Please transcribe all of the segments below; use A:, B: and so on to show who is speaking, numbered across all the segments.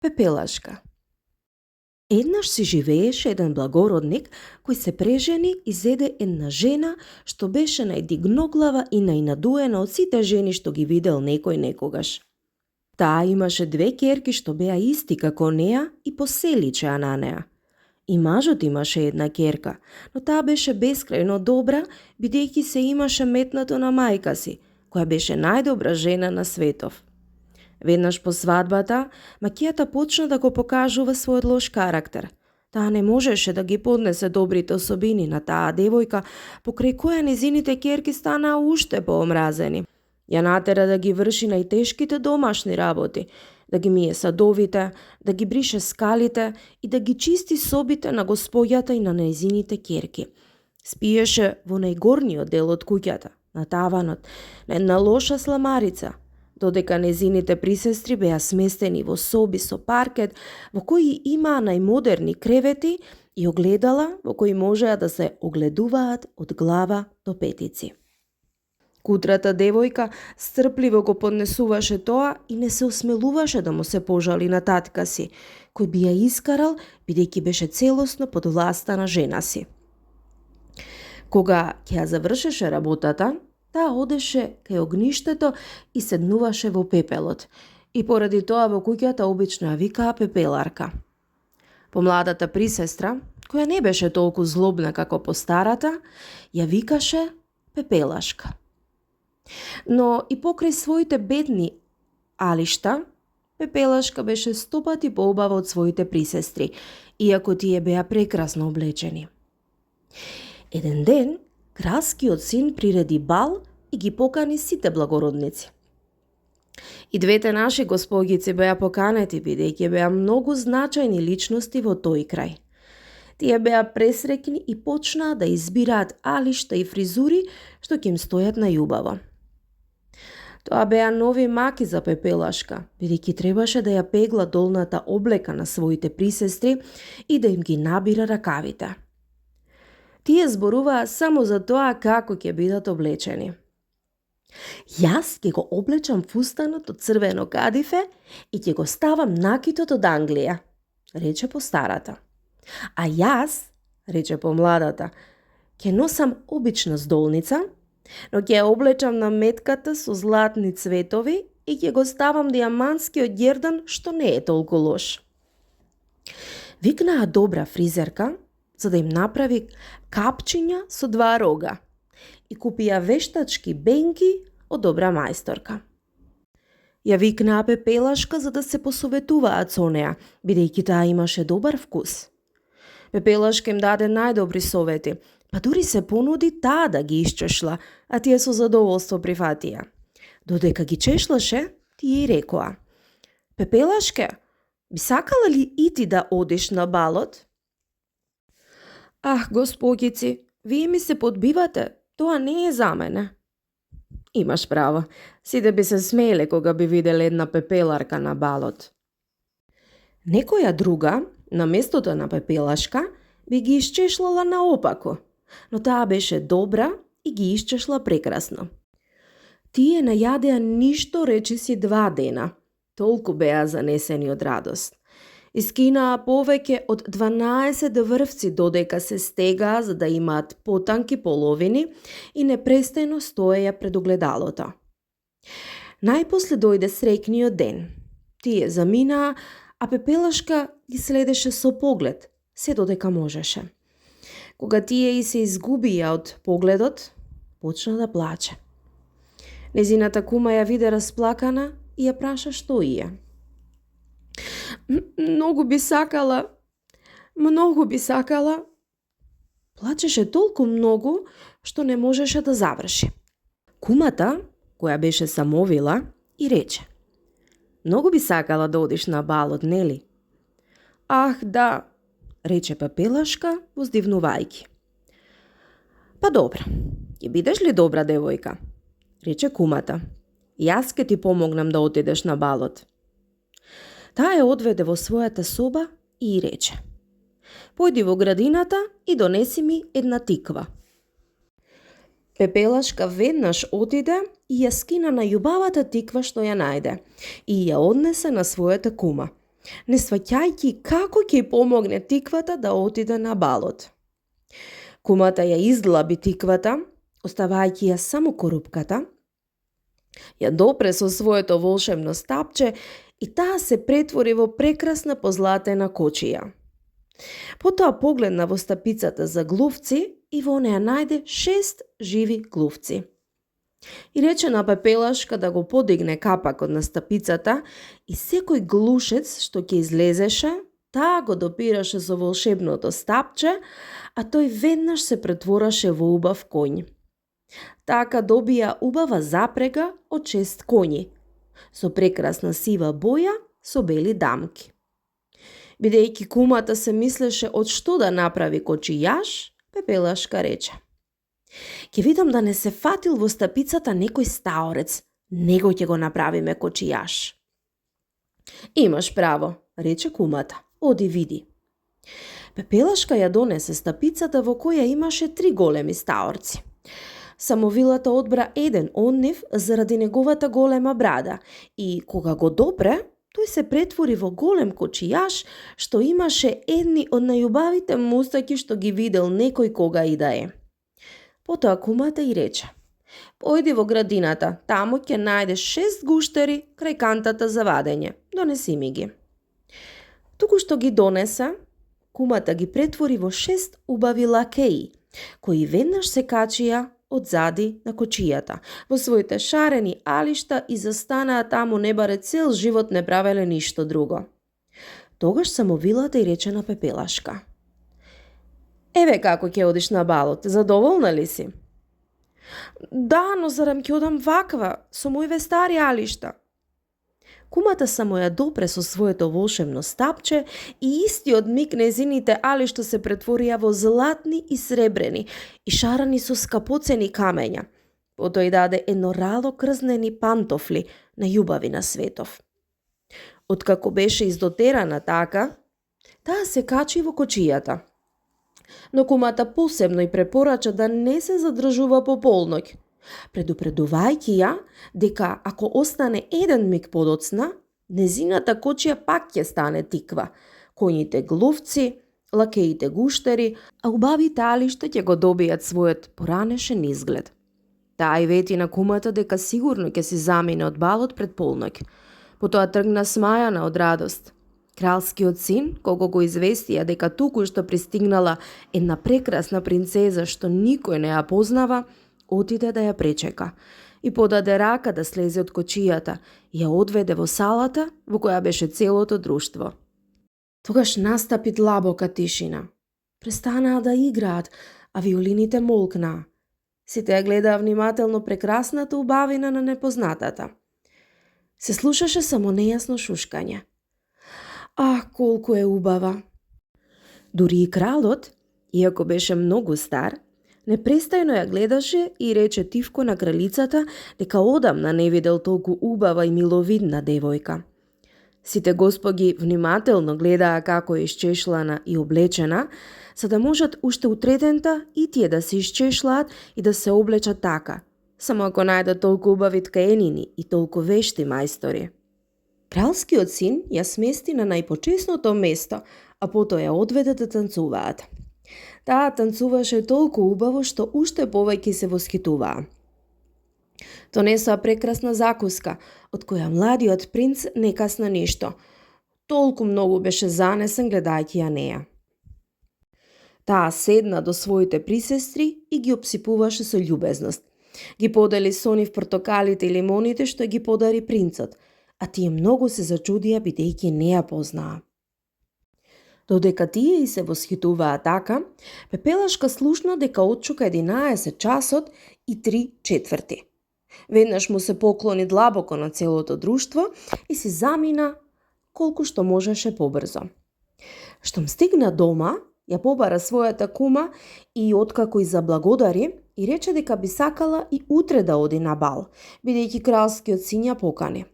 A: Пепелашка. Еднаш си живееше еден благородник кој се прежени и зеде една жена што беше најдигноглава и најнадуена од сите жени што ги видел некој некогаш. Таа имаше две ќерки што беа исти како неа и поселичеа на неа. И мажот имаше една ќерка, но таа беше бескрајно добра, бидејќи се имаше метнато на мајка си, која беше најдобра жена на светов. Веднаш по свадбата, маќијата почна да го покажува својот лош карактер. Таа не можеше да ги поднесе добрите особини на таа девојка, покрај која незините ќерки станаа уште поомразени. Ја натера да ги врши најтешките домашни работи, да ги мие садовите, да ги брише скалите и да ги чисти собите на господјата и на незините ќерки. Спиеше во најгорниот дел од куќата, на таванот, на една лоша сламарица, додека незините присестри беа сместени во соби со паркет, во кои имаа најмодерни кревети и огледала во кои можеа да се огледуваат од глава до петици. Кутрата девојка стрпливо го поднесуваше тоа и не се осмелуваше да му се пожали на татка си, кој би ја искарал бидејќи беше целосно под власта на жена си. Кога ќе ја завршеше работата, таа одеше кај огништето и седнуваше во пепелот, и поради тоа во куќата обично ја викаа пепеларка. Помладата присестра, која не беше толку злобна како постарата, ја викаше Пепелашка. Но и покрај своите бедни алишта, Пепелашка беше 100 пати поубава од своите присестри, иако тие беа прекрасно облечени. Еден ден, кралскиот син приреди бал и ги покани сите благородници. И двете наши госпогици беа поканети, бидејќи беа многу значајни личности во тој крај. Тие беа пресреќни и почнаа да избираат алишта и фризури што ќе им стојат најубаво. Тоа беа нови маки за Пепелашка, бидејќи требаше да ја пегла долната облека на своите присестри и да им ги набира ракавите. Тие зборуваа само за тоа како ќе бидат облечени. Јас ќе го облечам фустанот од црвено кадифе и ќе го ставам накитот од Англија, рече постарата. А јас, рече помладата, ќе носам обична здолница, но ќе ја облечам на метката со златни цветови и ќе го ставам диамантскиот ѓердан што не е толку лош. Викнаа добра фризерка за да им направи капчиња со 2 рога и купија вештачки бенки од добра мајсторка. Ја викнаа Пепелашка за да се посоветуваат со неа, бидејќи таа имаше добар вкус. Пепелашка им даде најдобри совети, па дури се понуди таа да ги исчешла, а тие со задоволство прифатија. Додека ги чешлаше, тие и рекоа: Пепелашке, би сакала ли и ти да одиш на балот? Ах, госпогици, вие ми се подбивате, тоа не е за мене. Имаш право, сите би се смееле кога би виделе една пепеларка на балот. Некоја друга, на местото на Пепелашка, би ги исчешлала наопако, но таа беше добра и ги исчешла прекрасно. Тие најадеа ништо речиси 2 дена, толку беа занесени од радост. Искинаа повеќе од 12 врвци додека се стегаа за да имаат потанки половини и непрестајно стоеја пред огледалото. Најпосле дојде среќниот ден. Тие заминаа, а Пепелашка ги следеше со поглед, се додека можеше. Кога тие и се изгубија од погледот, почна да плаче. Незината кума ја виде расплакана и ја праша што ие. Многу би сакала. Плачеше толку многу, што не можеше да заврши. Кумата, која беше самовила, и рече: Многу би сакала да одиш на балот, нели? Ах, да, рече Пепелашка, воздивнувајќи. Па добро, ќе бидеш ли добра девојка? Рече кумата. Јас ќе ти помогнам да отидеш на балот. Таа ја одведе во својата соба и рече: Појди во градината и донеси ми една тиква. Пепелашка веднаш отиде и ја скина најубавата тиква што ја најде и ја однесе на својата кума. не сваќајќи како ќе помогне тиквата да отиде на балот. Кумата ја издлаби тиквата, оставајќи ја само корупката, ја допре со своето волшебно стапче и таа се претвори во прекрасна позлатена кочија. Потоа погледна во стапицата за глувци и во неа најде 6 живи глувци. И рече на Пепелашка да го подигне капакот на стапицата и секој глушец што ќе излезеше, таа го допираше со волшебното стапче, а тој веднаш се претвораше во убав коњ. Така добија убава запрега од 6 коњи, со прекрасна сива боја со бели дамки. Бидејќи кумата се мислеше од што да направи кочијаш, Пепелашка рече: ќе видам да не се фатил во стапицата некој стаорец, него ќе го направиме кочијаш. Имаш право, рече кумата, оди види. Пепелашка ја донесе стапицата во која имаше 3 големи стаорци. Само вилата одбра еден од нив заради неговата голема брада и кога го допре, тој се претвори во голем кочијаш што имаше едни од најубавите мустаки што ги видел некој кога и да е. Потоа кумата и рече: појди во градината, таму ќе најдеш 6 гуштери крај кантата за вадење, донеси ми ги. Туку што ги донесе, кумата ги претвори во 6 убави лакеи, кои веднаш се качија одзади на кочијата, во своите шарени алишта и застанаа таму не баре цел живот не правеле ништо друго. Тогаш самовилата и рече на Пепелашка: еве како ќе одиш на балот, задоволна ли си? Да, но зарем ќе одам ваква, со моиве стари алишта? Кумата само ја допре со своето волшебно стапче и истиот миг незините алишта се претворија во златни и сребрени и шарани со скапоцени камења. Потоа и даде едно рало крзнени пантофли на љубави на светов. Откако беше издотерана така, таа се качи во кочијата. Но кумата посебно и препорача да не се задржува по полноќ, предупредувајќи ја дека ако остане еден миг подоцна, незината кочија пак ќе стане тиква, коњите глувци, лакеите гуштери, а убавите алишта ќе го добијат својот поранешен изглед. Таа и вети на кумата дека сигурно ќе си замине од балот пред полноќ. Потоа тргна смајана од радост. Кралскиот син, кога го известија дека туку што пристигнала една прекрасна принцеза што никој не ја познава, отиде да ја пречека и подаде рака да слезе од кочијата и ја одведе во салата во која беше целото друштво. Тогаш настапи длабока тишина. Престанаа да играат, а виолините молкнаа. Сите ја гледаа внимателно прекрасната убавина на непознатата. Се слушаше само нејасно шушкање. Ах, колку е убава! Дури и кралот, иако беше многу стар, непрестајно ја гледаше и рече тивко на кралицата дека одамна не видел толку убава и миловидна девојка. Сите господи внимателно гледаа како е исчешлана и облечена, за да можат уште утретента и тие да се исчешлаат и да се облечат така, само ако најдат толку убави ткаенини и толку вешти мајстори. Кралскиот син ја смести на најпочесното место, а потоа ја одведе да танцуваат. Таа танцуваше толку убаво што уште повеќе се восхитуваа. Донесоа прекрасна закуска, од која младиот принц не касна ништо. Толку многу беше занесен гледајќи ја неа. Таа седна до своите присестри и ги обсипуваше со љубезност. Ги подели со нив портокалите и лимоните што ги подари принцот, а тие многу се зачудија бидејќи не ја познаа. Додека тие и се восхитуваа така, Пепелашка слушна дека отчука 11 часот и 3/4. Веднаш му се поклони длабоко на целото друштво и си замина колку што можеше побрзо. Штом стигна дома, ја побара својата кума и откако и заблагодари, и рече дека би сакала и утре да оди на бал, бидејќи кралскиот син ја покани.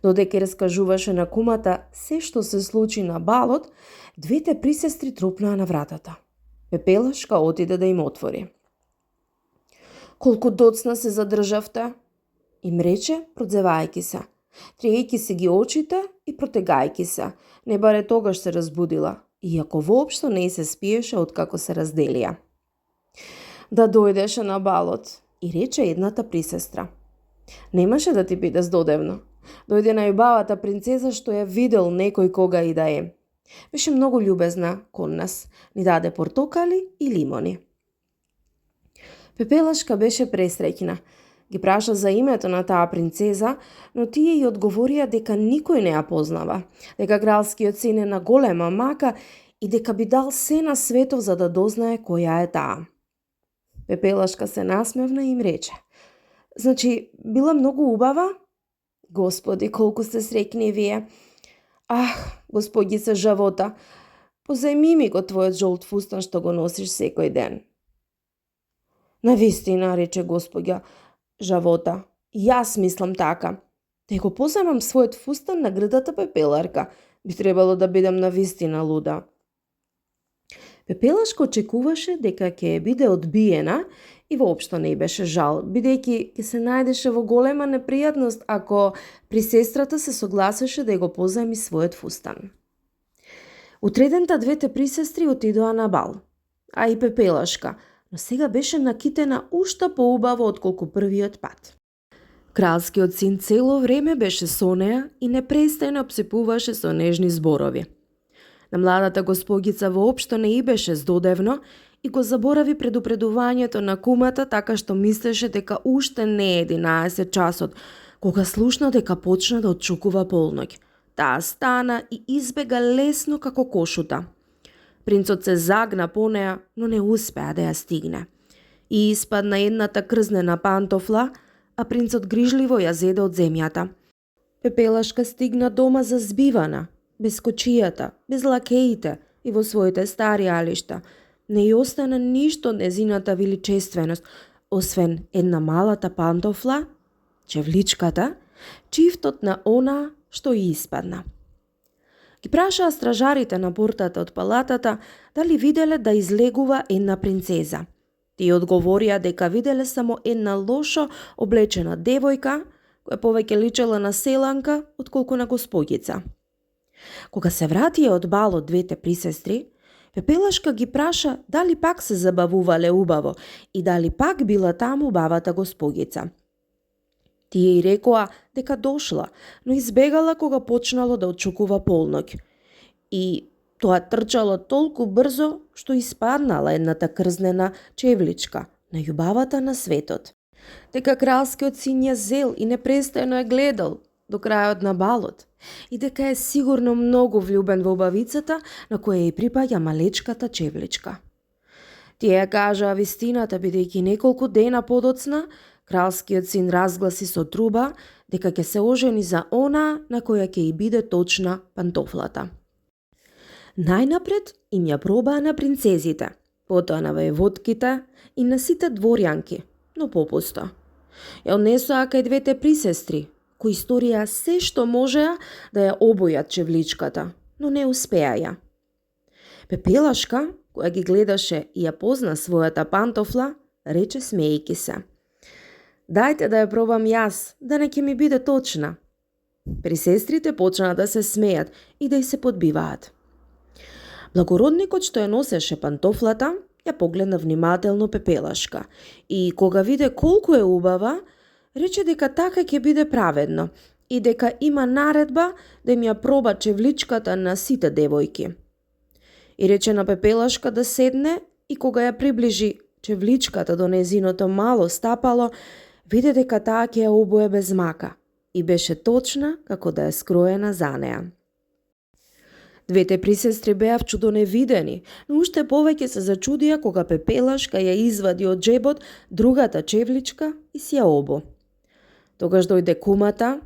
A: Додека раскажуваше на кумата се што се случи на балот, двете присестри тропнаа на вратата. Пепелашка отиде да им отвори. Колку доцна се задржавте? Им рече, продзевајќи се. триејќи си ги очите и протегајќи се. Не баре тогаш се разбудила, иако воопшто не се спиеше откако се разделија. Да дојдеше на балот, и рече едната присестра. Немаше да ти биде здодевно. Дојде најубавата принцеза што ја видел некој кога и да е. Беше многу љубезна кон нас, ни даде портокали и лимони. Пепелашка беше пресреќна. Ги праша за името на таа принцеза, но тие ја одговорија дека никој не ја познава, дека кралскиот син е на голема мака и дека би дал се на светов за да дознае која е таа. Пепелашка се насмевна и им рече: Значи, била многу убава? Господи, колку сте среќни вие. Ах, господице Жавота, позајми ми го твојот жолт фустан што го носиш секој ден. Навистина, рече господја Жавота, јас мислам така. Те го поземам својот фустан на грдата пепеларка. Би требало да бидам навистина луда. Пепелашка очекуваше дека ќе биде одбиена и воопшто не беше жал, бидејќи ќе се најдеше во голема непријатност ако присестрата се согласеше да го позајми својот фустан. Утредента двете присестри отидоа на бал, а и Пепелашка, но сега беше накитена уште поубаво отколку првиот пат. Кралскиот син цело време беше со неа и непрестајно обсипуваше со нежни зборови. На младата госпогица воопшто не и беше здодевно и го заборави предупредувањето на кумата, така што мислеше дека уште не е 11 часот, кога слушна дека почна да отчукува полноќ. Таа стана и избега лесно како кошута. Принцот се загна по неа, но не успеа да ја стигне. И испадна едната крзнена пантофла, а принцот грижливо ја зеде од земјата. Пепелашка стигна дома зазбивана, без кочијата, без лакеите и во своите стари алишта. Не ја остана ништо од незината величественост, освен една малата пантофла, чевличката, чифтот на она што ја испадна. Ги прашаа стражарите на портата од палатата дали виделе да излегува една принцеза. Тие одговорија дека виделе само една лошо облечена девојка, која повеќе личела на селанка отколку на госпогица. Кога се вратија од балот двете присестри, Пепелашка ги праша дали пак се забавувале убаво и дали пак била таму убавата госпогица. Тие и рекоа дека дошла, но избегала кога почнало да очукува полноќ. И тоа трчало толку брзо што испаднала едната крзнена чевличка, најубавата на светот. Дека кралскиот син ја зел и непрестајно ја гледал до крајот на балот и дека е сигурно многу влюбен во убавицата на која ја припаѓа малечката чевличка. Тие ја кажаа вистината, бидејќи неколку дена подоцна кралскиот син разгласи со труба дека ќе се ожени за она на која ќе и биде точна пантофлата. Најнапред им ја пробаа на принцезите, потоа на воеводките и на сите дворјанки, но попусто. Ја однесоа кај двете присестри, кои сторија се што можеа да ја обојат чевличката, но не успеаја. Пепелашка, која ги гледаше и ја позна својата пантофла, рече смеејќи се: Дајте да ја пробам јас, да не ќе ми биде точна. Присестрите почнаа да се смеат и да й се подбиваат. Благородникот што ја носеше пантофлата, ја погледна внимателно Пепелашка и кога виде колку е убава, рече дека така ќе биде праведно и дека има наредба да им ја проба чевличката на сите девојки. И рече на Пепелашка да седне и кога ја приближи чевличката до незиното мало стапало, виде дека таа ќе ја обое без мака и беше точна како да е скроена за неа. Двете присестри беа вчудоневидени, но уште повеќе се зачудија кога Пепелашка ја извади од джебот другата чевличка и си ја обо. Тогаш дојде кумата,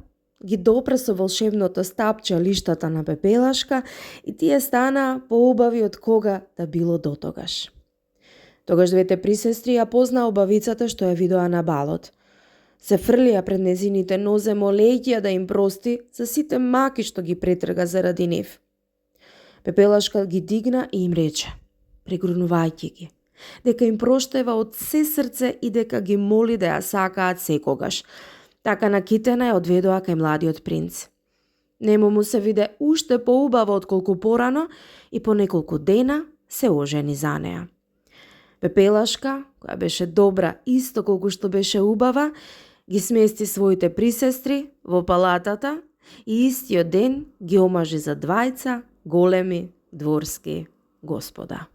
A: ги допре со волшебното стапче лиштата на Пепелашка и тие стана поубави од кога да било дотогаш. Тогаш двете присестри ја познаа убавицата што ја видоа на балот. Се фрлија пред незините нозе молејќи ја да им прости за сите маки што ги претрга заради нив. Пепелашка ги дигна и им рече, прегрунувајќи ги, дека им проштева од се срце и дека ги моли да ја сакаат секогаш. Така накитена ја одведоа кај младиот принц. Нему му се виде уште поубаво отколку порано и по неколку дена се ожени за неа. Пепелашка, која беше добра исто колку што беше убава, ги смести своите присестри во палатата и истиот ден ги омажи за двајца големи дворски господа.